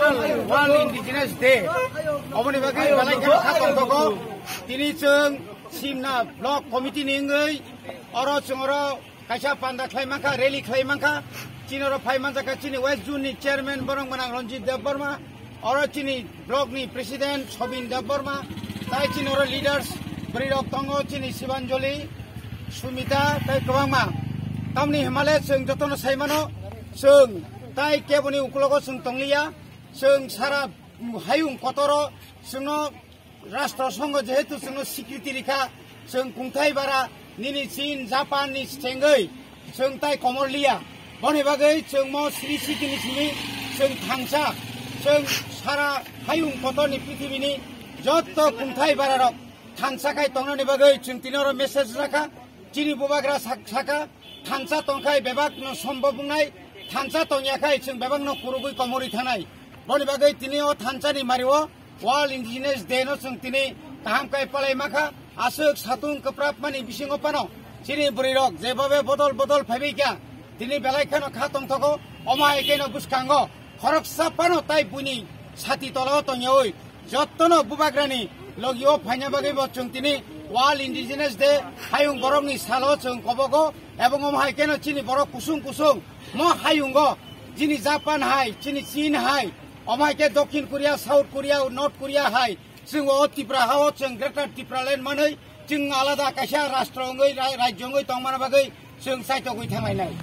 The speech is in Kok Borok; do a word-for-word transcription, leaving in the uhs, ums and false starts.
World Indigenous Day. Oboni bagwi belai kheno kha tongthogo. Tini chwng Simna Block Committee ni wngwi oro chwng oro kaisa panda khlai mankha, rally khlai mankha. Chini oro phai manjakha chini West Zone ni chairman borok gwnang Ranjit Debbarma, oro chini block ni president Sobin Debbarma, tai chini oro leaders bwrwi rok tongo, chini Sibanjali, Sumita tai kwbangma. Tamni himale chwng jotono sai mano, chwng tai keboni ukulogo chwng tongliya, chwng sara hayung kotoro chwngno Rashtra Sangha jehetu chwngno swikriti rikha, chwng kungthai bara nini Chin, Japan ni sengwi chwng tai komor liya. Boni bagwi chwng mo sri sitini simi chwng thangsa, chwng sara hayung kotorni prithibini jotto kungthai bararok thansa khai tongnani bagwi chwng tini oro message rakha. Chini bubagra sak-, saka thansa tongkhai bebakno sombok wngnai, thansa tongyakhai chwng bebakno kurugwi komorwi thanai. Boni bagwi tini o thansani mario World Indigenous Day no chwng tini kaham kai palai makha. Aswk satung kwprap mani bisingo pano chini bwrwi rok jebabe bodol bodol phaibai kha, tini belai kheno kha tongthogo. Omo hai kheno bwskango khoroksa pano tai buini sati tolao tongyawi jottono bubagrani logio phaina bagwi bo chwng tini World Indigenous Day hayung borokni salo chwng kobogo. Ebong omo hai kheno chini borok kusung kusung mo hayungo chini Japan hai, chini Chin hai, omo hai khe Dokhin Korea, South Korea, North Korea hai chwng o Tripura hao chwng Greater Tipraland manwi chwng alada kaisa rashtra wngwi ra-, rajyo wngwi tongmani bagwi chwng chaitogwi thanglainai.